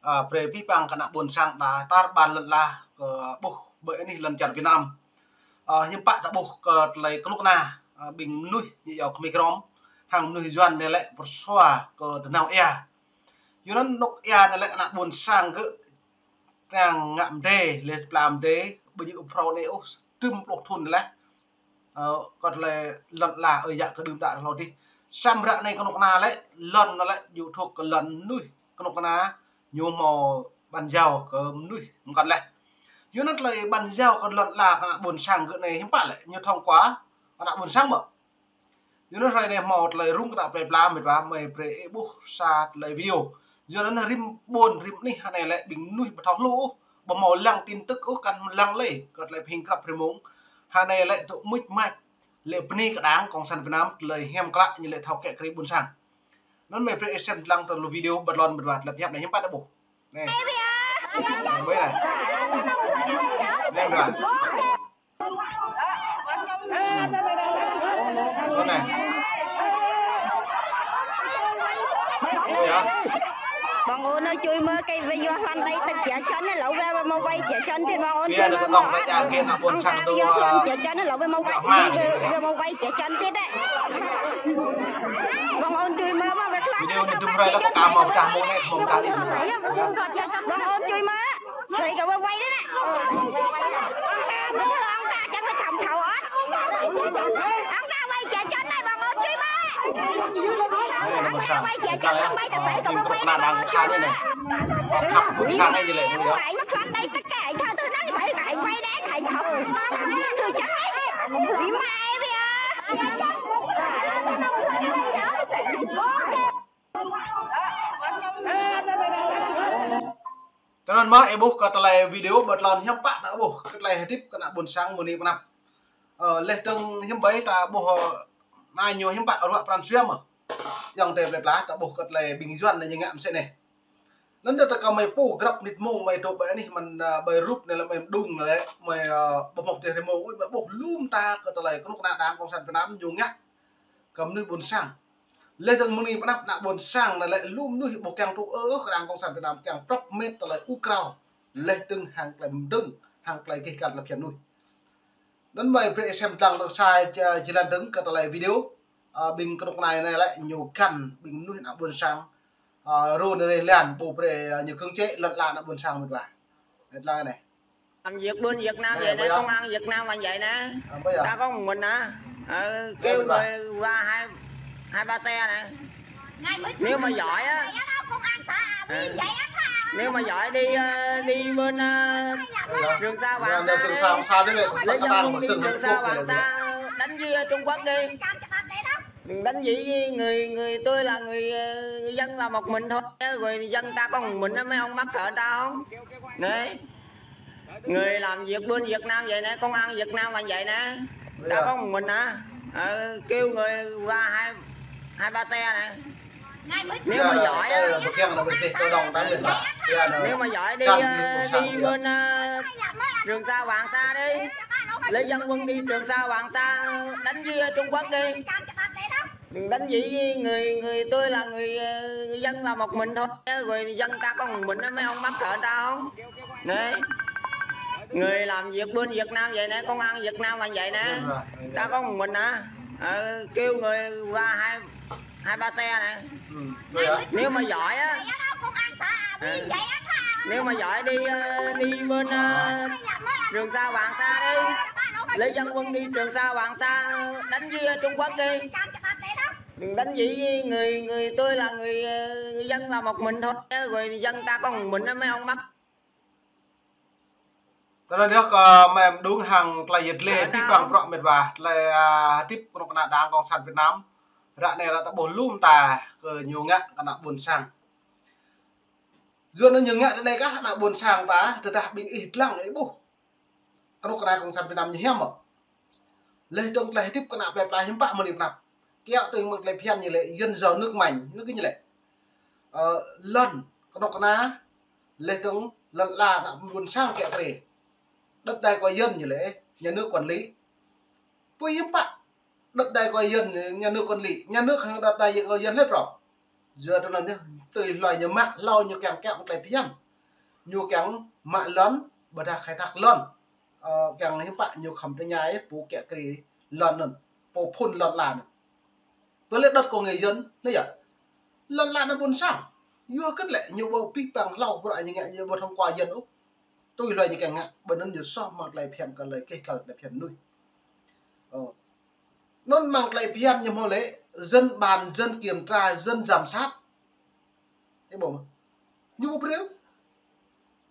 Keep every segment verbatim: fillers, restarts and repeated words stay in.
Ơ, brơi pơpŭ kơ ană ƀôn sang đa tar ƀar lŏn ala kơ ƀuh ƀơi anih lŏn čar Việt Nam. Ơ, hiư̆m pă ta ƀuh kơ tơlơi kơnuk kơna, ơ, ƀing mơnuih ñu yua kơ Migrom, hăng mơnuih Yuan anai lĕ pơsua kơ tơnao ia. Yua anŭn anŏ ia anai lĕ ană ƀôn sang gơ̆ kiăng ngă mơdê, lĕ pla mơdê, ƀu djơ̆ phrâo anai ôh, tơm pluh thŭn lĕ. Ơ, kơ tơlơi lŏn ala ơi yă kơ đưm đă hlâo adih. Samơ̆ ră anai kơnuk kơna lĕ, lŏn anai lĕ, ñu thuộc kơ lŏn mơnuih, kơnuk kơna, ñu hmâo bàn giao kơ mơnuih mơkăn lĕ. Yua anŭn tơlơi bàn giao kơ lŏn ala kơ ană ƀôn sang gơ̆ anai hiư̆m pă lĕ, ñu thông qua ană ƀôn sang mơ̆. Yua anŭn hrơi anai hmâo tơlơi rŭng kơ ană plơi pla mĕt wa, mơi brơi ih ƀuh sa tơlơi video. Yua anŭn rĭm ƀôn rĭm anih anai lĕ ƀing mơnuih ƀu thâo hluh ôh, ƀu hmâo lăng tin tức ôh, kăn lăng lơi kơ tơlơi pơhing krăp rơmông. Anai lĕ tŭ mŭt mač lĕ bơni kơ Đảng Cộng sản Việt Nam tơlơi hiam klă ñu lĕ thâo kĕ kri ƀôn sang. Anŭn mơi brơi ih sem lăng tơlơi video ƀơi lŏn mĕt wa tơlơi pơhiăp anai hiư̆m pă ta ƀuh. Anai. Anai, ƀơi anai. Anai, ƀơi anai. Anai. Ƀơi anai. Ƀơ̆ng ôn ơi, čui mơ̆ kơ wai yua hlan đai tơ̆k jia čăn anai, lŏ wai mơ̆ wai jia čăn tih ƀơ̆ng ôn. Ƀơi anai čui mơ̆. Kơ tŏng ta jia kơ ană ƀôn sang tơ, ƀơ̆ng ôn jia čăn anai, lŏ wai mơ̆ wai, wai mơ̆ wai jia čăn tih đĕ. Ƀơ̆ng ôn čui mơ̆ mơ̆ wai hlan. Video anai tŭm hrơi lăp kơ mơ̆ pơčah mơ̆ng anai, mơ̆ng ta đĭ mơ̆ng anai. Ƀơ̆ng ôn čui mơ̆. Sui kơ wai wai đĕ nè. Ƀơ̆ng ôn ta čang kơ thăm thâo ôh. Ƀơ̆ng ôn ta wai jia čăn anai ƀơ̆ng ôn čui mơ̆. Anai, anai ƀôn sang. Wai jia čăn anai, wai ta sui kơ wai wai đĕ. Khăp ƀôn sang anai ñu lĕ, ñu yua. Wai mơ̆ hlan đai tơ̆k kĕ, thâo tui anŭn sui kơ wai đĕ, kơ thâo. Tui čang anai. Ƀu mă ƀiă. Tơl anŭn mơ̆ ih ƀuh kơ tơlơi video ƀơi tơlơi hiư̆m pă ta ƀuh kơ tơlơi hơdip kơ ană ƀôn sang mơ̆ng anai pơ anăp. Ơ, leh tơ̆ng hiư̆m ƀai ta ƀuh, ơ, anai ñu hiư̆m pă ruă pran jua mơ̆. Yua anŭn tơlơi plơi pla ta ƀuh kơ tơlơi ƀing Yuan anai ñu ngă mơsĕ anai. Anŭn ta kơ mơi pô grăp mơnit mông mơi tŭ ƀơi anih mơ̆n, ơ, ƀơi rup anai lĕ mơi mơđung lĕ mơi, ơ, ƀuh mơ̆ng tơlơi rơmông ui mơi ƀuh lŏm ta kơ tơlơi kơnuk kơna Đảng Cộng sản Việt Nam ñu ngă kơ mơnuih ƀôn sang. Leh dơ̆ng mơ̆ng anai pơ anăp ană ƀôn sang anai lĕ lŏm mơnuih ƀu kiăng tŭ ư ôh kơ Đảng Cộng sản Việt Nam, kiăng prăp mĕt tơlơi ur krao. Leh dơ̆ng hăng tơlơi mơdơ̆ng, hăng tơlơi gêh găl tơlơi phiăn mơnuih. Anŭn mơi brơi ih sem lăng tơ̆ng sa či-, či lăn dơ̆ng kơ tơlơi video, ơ, ƀing kơnuk kơna anai lĕ ñu găn ƀing mơnuih ană ƀôn sang, ơ, rô anai lĕ lăn ƀu brơi, ơ, ñu kơ̆ng čĕ lăn la ană ƀôn sang mĕt wa. Lăn la anai. Làm việc bên Việt Nam vậy nè, công an Việt Nam là vậy nè. Ta có một mình hả? Ờ, kêu người qua hai, hai ba xe nè. Nếu mà giỏi á. Ờ. Nếu mà giỏi đi, ờ, đi bên, ờ, Trường Sa Hoàng Sa đi. Lấy dân quân đi Trường Sa Hoàng Sa, đánh với Trung Quốc đi. Đừng đánh với người, người tôi là người, ờ, dân là một mình thôi. Rồi dân ta có một mình, mấy ông mắc cỡ ta không? Đấy. Người làm việc bên Việt Nam vậy nè, công an Việt Nam là vậy nè. Tao có một mình hả? Ờ, kêu người qua hai, hai ba xe nè. Nếu mà giỏi á. Nếu mà giỏi đi, ờ, đi bên, ờ, Trường Sa Hoàng Sa đi. Lấy dân quân đi Trường Sa Hoàng Sa, đánh với Trung Quốc đi. Đừng đánh gì người, người tôi là người, ờ, dân là một mình thôi. Rồi dân ta có một mình, mấy ông mắc cỡ ta không? Đấy. Người làm việc bên Việt Nam vậy nè, công an Việt Nam là vậy nè. Ta có một mình hả? Ờ, kêu người qua hai, hai ba xe nè. Nếu mà giỏi á. Nếu mà giỏi đi, ờ, đi bên, ờ, Trường Sa Hoàng Sa đi. Lấy dân quân đi Trường Sa Hoàng Sa, đánh với Trung Quốc đi. Đừng đánh gì người, người tôi là người, ờ, dân là một mình thôi. Rồi dân ta có một mình, mấy ông mắc. Tơdah yơh kơ mơi mơđung hăng tơlơi yet lê pơpŭ bruă mĕt wa, tơlơi, ơ, hơdip kơnuk kơna Đảng Cộng sản Việt Nam. Ră anai lĕ ta ƀuh lŏm ta kơ ñu ngă kơ ană ƀôn sang. Yua anŭn ñu ngă tơ anai kah ană ƀôn sang ta, tơdah ƀing ih lăng ih ƀuh. Kơnuk kơna Cộng sản Việt Nam ñu hiam mơ̆. Leh dơ̆ng tơlơi hơdip kơ ană plơi pla hiư̆m pă mơ̆ng anai pơ anăp. Kiaŏ tui mơ̆ng tơlơi phiăn ñu lĕ dân giàu nước mạnh, ñu kơ ñu lĕ. Ơ, lŏn, kơnuk kơna, leh dơ̆ng lŏn la ană ƀôn sang kiaŏ kri. Đất đai của dân ñu lĕ, nhà nước quản lý. Pui hiư̆m pă, đất đai của dân, nhà nước quản lý, nhà nước hăng đất đai của dân lĕ prong. Yua tơ anŭn yơh, Tui hluai ñu mă hlâo ñu kiăng kiăng tơlơi phiăn. Ñu kiăng mă lŏn, ƀôdah khai thác lŏn. Ơ, kiăng hiư̆m pă ñu khŏm tơña ih pô kiăng kri lŏn anŭn. Pô phŭn lŏn la anŭn. Pơlĕ đŏt kơ người dân, anai yơh. Lŏn la anŭn ƀôn sang. Yua kơ lĕ ñu ƀu pih pang hlâo, ƀu ñu ngă ñu ƀu thông qua dân ôh. Tui hluai ñu kiăng ngă, ƀơi anŭn ñu soh mơ̆ng tơlơi phiăn kơ tơlơi keh kăl tơlơi phiăn mơnuih. Ơ. Anŭn mơ̆ng tơlơi phiăn ñu hmâo lĕ, dân bàn, dân kiểm tra, dân giám sát. Ih ƀuh mơ̆? Ñu ƀu brơi.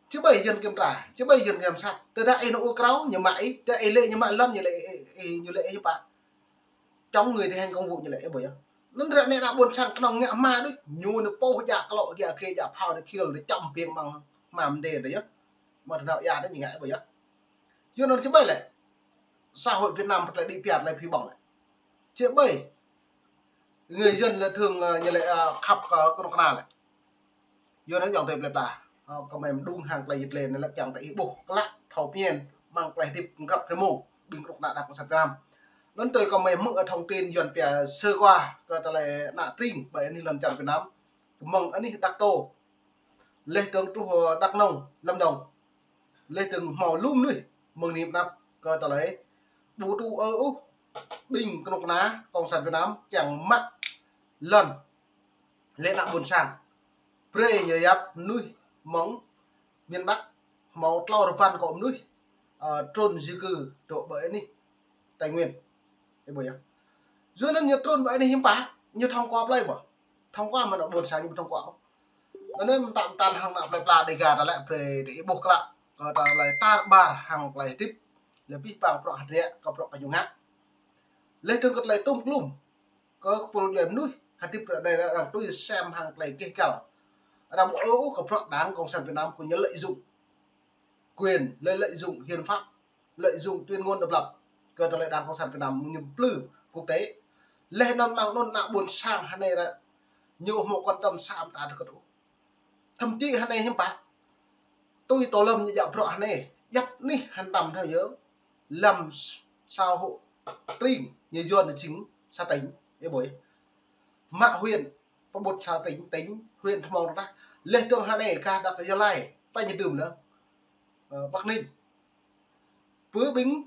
Či ƀai dân kiểm tra, či ƀai dân giám sát. Tơdah ih nao ur krao, ñu mă ih, tơdah ih lĕ ñu mă lŏn, ñu lĕ ih, ih, ñu lĕ ih pă. Chống người thi hành công vụ ñu lĕ, ih ƀuh yơh. Anŭn ră anai ană ƀôn sang kơnơ̆ng ngă hmua đôč, ñu anai pô djă klŏ, djă khê, djă phao, djă khiêl, djă čăm piêng mơ̆ng hmua mơdê đôč yơh. Mơ̆ tơnao ia đôč ñu ngă, ih ƀuh yơh. Yua anŭn či ƀai lĕ. Xã hội Việt Nam pơtlai đĭ piat lai phi ƀơ̆ng lĕ. Či ƀai. Người dân lĕ thường, ơ, ñu lĕ, ơ, khăp kơ kơnuk kơna lĕ. Yua anŭn yơh tơlơi plơi pla. Ơ, kơmơi mơđung hăng tơlơi yit lĕ anai lĕ kiăng tơlơi ih ƀuh klă thâo phiăn mơ̆ng tơlơi hơdip ngăp kơ mông ƀing kơnuk kơna đảng cộng sản Việt Nam. Anŭn tui kơmơi hmư̆, ơ, thông tin Yuan pia sơ qua kơ tơlơi ană tring ƀơi anih lŏn čar Việt Nam. Mơ̆ng anih Đak Tô. Laih dơ̆ng truh Đắk Nông, Lâm Đồng. Laih dơ̆ng hmâo lu mơnuih mơ̆ng anai pơ anăp kơ tơlơi ƀu tŭ ư ôh ƀing kơnuk kơna cộng sản Việt Nam kiăng mă lŏn lĕ ană ƀôn sang. Brơi ñu yap mơnuih mơ̆ng miền Bắc hmâo klâo rơbăn kơ mơnuih, ơ, trốn di cư dŏ ƀơi anih Tây Nguyên. Ih ƀuh yơh. Yua anŭn ñu trốn ƀơi anih hiư̆m pă, ñu thông qua plơi ƀuh. Thông qua mơ̆n ană ƀôn sang ñu ƀu thông qua. Anŭn mơtam mơtam hăng ană plơi pla Dega ta lĕ brơi tơlơi ih ƀuh klă. Kơ tơlơi tar ƀar hăng tơlơi hơdip. Lĕ pih pang bruă hơdră kơ bruă kơ ñu ngă. Laih dơ̆ng kơ tơlơi tŭm klum. Kơ kơpul djuai mơnuih hơdip ră anai arăng tui sem hăng tơlơi keh kăl. Arăng ƀu ư ôh kơ bruă đảng cộng sản Việt Nam kơ ñu lợi dụng quyền, lợi, lợi dụng hiến pháp, lợi dụng tuyên ngôn độc lập kơ tơlơi đảng cộng sản Việt Nam ñu plư quốc tế. Laih anŭn mơ̆ng anŭn ană ƀôn sang hơnai ră ñu hmâo quan tâm sa mơta tơ kơt ôh. Thậm chí hơnai hiư̆m pă. Tui tô lâm ñu djă bruă hơnai. Djăp anih hơnăm thâo yơh. Lăm xã hội tring ñu Yuan ñu jing sa tỉnh, ih ƀuh. Mă huyện, pơƀut sa tỉnh, tỉnh, huyện hmâo tah. Laih dơ̆ng hơnai kah đăk Gia Lai, pă ñu dưm lĕ. Ơ, Bắc Ninh. Pơ ƀing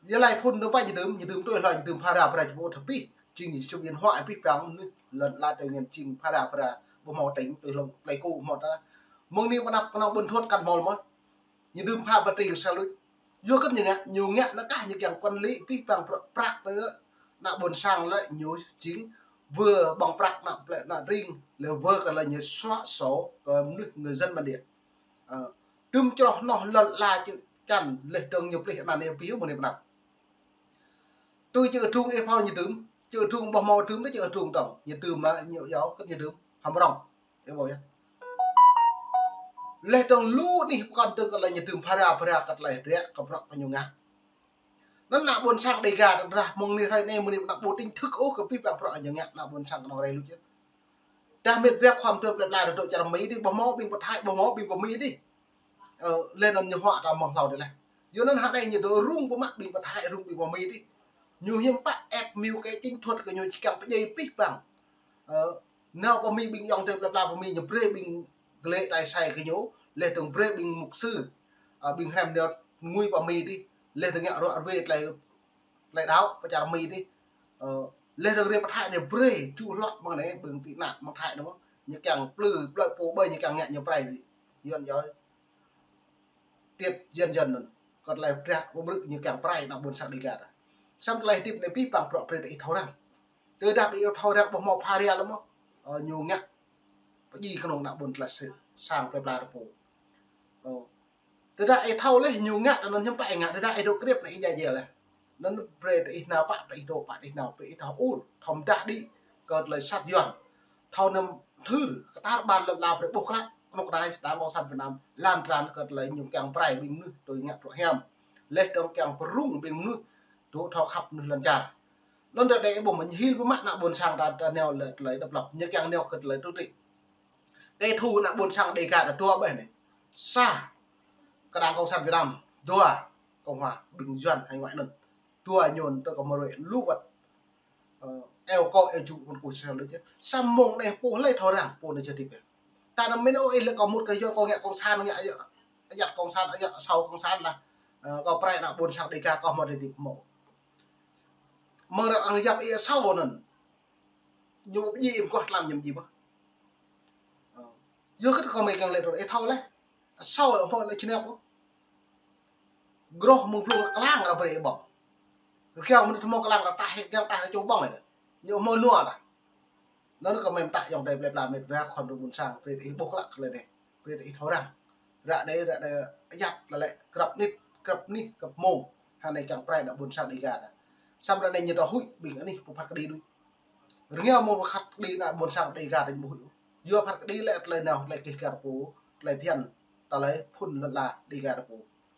Gia Lai phŭn dơ̆ng pă ñu dưm, ñu dưm tui hluai, ñu dưm phara phara či ƀu thâo pih. Jing ñu sum yên hoại pih pang mơnuih lŏn la tơ ngăn jing phara phara ƀu hmâo tỉnh tui hlŏng Pleiku hmâo tah. Mơ̆ng anai pơ anăp kơnơ̆ng Buôn Thuột kăn hmâo lĕ mơ̆. Ñu dưm pha bơtring sa luč. Yua kơ ñu ngă, ñu ngă anŭn kah ñu kiăng quản lý pih pang prăk, prăk anŭn ană ƀôn sang lĕ ñu jing wơ ƀơ̆ng prăk ană plơi ană tring lĕ wơ kơ lĕ ñu xóa sổ kơ mơnuih người dân bản địa. Ơ, tŭm čroh noh lŏn la čư̆ čan laih dơ̆ng ñu plih anăn ñu pih mơ̆ng anai pơ anăp. Tui čư̆ trung ih phao ñu dưm, čư̆ trung ƀuh hmâo dưm đôč čư̆ trung tong, ñu dưm mă ñu yua kơ ñu dưm hăm rong. Ih ƀuh yơh. Laih dơ̆ng lu anih pơkŏn dơ̆ng kơ lĕ ñu dưm phara phara kơ tơlơi hơdră kơ bruă kơ ñu ngă. Anŭn ană ƀôn sang Dega ta drah mơ̆ng anai hrơi anai mơ̆ng anai pơ anăp ƀu chính thức ôh kơ pih pang bruă kơ ñu ngă ană ƀôn sang kơnơ̆ng rai luč yơh. Dah mĕt wĕp khŏm tơl plơi pla dŏ čar Mi dih, ƀuh hmâo ƀing pơ Thái, ƀuh hmâo ƀing pơ Mi dih. Ơ, laih anŭn ñu huă ta mơ̆ng hlâo dih laih. Yua anŭn hơnai ñu dŏ rŭng pơmă ƀing pơ Thái, rŭng ƀing pơ Mi dih. Ñu hiư̆m pă ĕp mơ̆ng kơ chính thuật kơ ñu či kiăng pơdjai pih pang. Ơ, nao pơ Mi ƀing ayŏng adơi plơi pla pơ Mi ñu brơi ƀing glĕ tai sai kơ ñu, laih dơ̆ng brơi ƀing mục sư, ơ, ƀing hrăm nao ngui pơ Mi dih, laih dơ̆ng ngă ruă ruê tơlơi, tơlơi đaŏ pơ čar Mi dih. Ơ, laih dơ̆ng rai pơ Thái anai brơi ču hlŏk mơ̆ng anai ƀing tị nạn mơ̆ng Thái anŭn mơ̆, ñu kiăng plư, plơi pô ƀơi ñu kiăng ngă ñu prai dih. Yuan yơh. Tiet dân dân anŭn. Kơ tơlơi prăk ƀu brơi ñu kiăng prai ană ƀôn sang Dega ta. Samơ̆ tơlơi hơdip anai pih pang bruă brơi tơ ih thâo răng. Tơdah ƀing ih thâo răng ƀuh hmâo phara lĕ mơ̆. Ơ, ñu ngă pơdjai kơnơ̆ng ană ƀôn tơlơi sơ, sang plơi pla ta pô. Ơ. Tơdah ih thâo laih ñu ngă anŭn hiư̆m pă ih ngă, tơdah ih dŏ krip anai ih djai jel laih. Anŭn brơi tơ ih nao pă, tơ ih dŏ pă, tơ ih nao pă, ih thâo ur, thâo mơdah đĭ kơ tơlơi sat Yuan. Thâo năm thưr, kơ tar ƀar lŏn la brơi ƀuh klă, kơnuk kơna đảng cộng sản Việt Nam, lan tràn kơ tơlơi ñu kiăng prai ƀing mơnuih tui ngă bruă hiam. Laih dơ̆ng kiăng pơrŭng ƀing mơnuih, dŏ thâo khăp mơnuih lŏn čar. Anŭn ră anai ƀuh mơ̆ ñu hil pơmă ană ƀôn sang ta, ta nao lĕ tơlơi độc lập, ñu kiăng nao kơ tơlơi tŭ tĭ. Kơ thu ană ƀôn sang Dega ta dua ƀĕ anai. Sa, kơ đảng cộng sản Việt Nam, dua, Cộng hòa, ƀing Yuan hải ngoại anŭn. Dua ñu tơ kơ mơruai lu wơ̆t. Ơ, eo kơ eo ču mơ̆n kơ sel lĕ. Samơ̆ mơ̆ng anai pô lĕ thâo răng pô anai čơdip. Ta anăm mĭn ôh, ih lĕ kâo mŭt kơ yua kâo ngă cộng sản, ngă ayăt cộng sản, ayăt asâo cộng sản lah. Ơ, kâo prai ană ƀôn sang Dega kâo mơ̆ čơdip mơ̆. Mơ̆ng ră arăng yap ih asâo anŭn. Ñu ƀu djơ̆ ih mơguah tlam ñu ƀu djơ̆ ƀơh. Ơ. Yua kơ kâo mơ̆ kiăng lĕ tui ih thâo lĕ. Asâo lĕ mơ̆ lĕ čơnap ƀơh. Groh mơ̆ng blung klang ră brơi ƀơ̆ng. Rơkiao mơ̆n tơmơ̆ klang ră tah hĕ, kiăng tah ră čuh ƀơ̆ng lĕ. Ñu mơ̆ nua lah. Anŭn kâo mơ̆ mơtă ayŏng adơi plơi pla met wa khŏm dŏ ƀôn sang, brơi ih ƀuh klă kơ lĕ anai. Brơi ih thâo răng. Ră anai, ră anai ayăt lĕ lĕ krăp nit, krăp nih, krăp mông. Hơnai kiăng prai ană ƀôn sang Dega ta. Samơ̆ ră anai ñu ta huĭ ƀing anih pô phat kơđi đôč. Rơngiao mơ̆ phat kơđi ană ƀôn sang Dega ta ñu huĭ. Yua phat kơđi lĕ tơlơi nao, tơlơi keh kar pô, tơlơi phiăn, tơlơi phŭn lŏn ala Dega ta pô.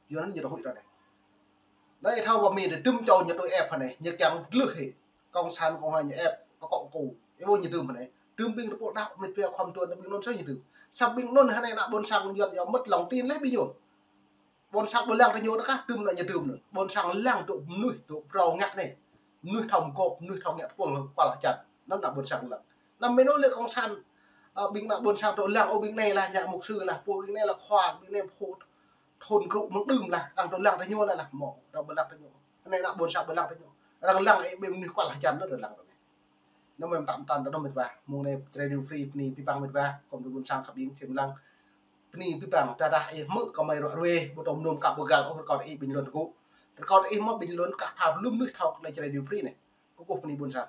Yua anŭn ñu ta huĭ ră anai. Anai thâo ƀă mĭn đe tŭm čô ñu tui ĕp hơnai, ñu kiăng glưh hĕ. Cộng sản kơ hua ñu ĕp, akŏ kơ. Ih ƀuh ñu tŭm hơnai. Tŭm ƀing ta pô đah met wa khŏm tuan ƀing anŭn soi ñu tŭm. Samơ̆ ƀing anŭn hơnai ană ƀôn sang Yuan yua mơ̆t lòng tin lĕ ƀing ñu. Ƀôn sang ƀu lăng tơ ñu ta kah tŭm anŭn ñu tŭm anŭn. Ƀôn sang lăng tŭ mơnuih tŭ phrâo ngă anai. Mơnuih thâo mơgop, mơnuih thâo ngă tơpul kual hơjăn. Anŭn ană ƀôn sang lăng. Anăm mĭn ôh lĕ cộng sản, ơ, ƀing ană ƀôn sang tŭ lăng, ơ, ƀing anai lah ñu mục sư lah, pô ƀing anai lah khua, ƀing anai pô thôn krŭ mơ̆ng đưm lah, arăng tŭ lăng tơ ñu lah, lah mơ̆, arăng ƀu lăng tơ ñu. Anai ană ƀôn sang ƀu lăng tơ ñu. Arăng lăng ih ƀing mơnuih kual hơjăn anŭn arăng lăng tơ anai. Anŭn mơ̆ mơtă mơtăn tơ anŭn met wa. Mơ̆ng anai Č Radio Free bơni abih bang met wa, khŏm dŏ ƀôn sang khăp ƀing čem lăng. Bơni abih bang, tơdah ih hmư̆ kâo mơ̆ ruă ruai, ƀu tŏ mơnum kăp ƀu găl ôh, rơkâo ih bình luận tơgŭ. Rơkâo ih mơ̆ bình luận kah pha lu mơnuih thâo kơ Č Radio Free anai. Kơkuh bơni ƀôn sang.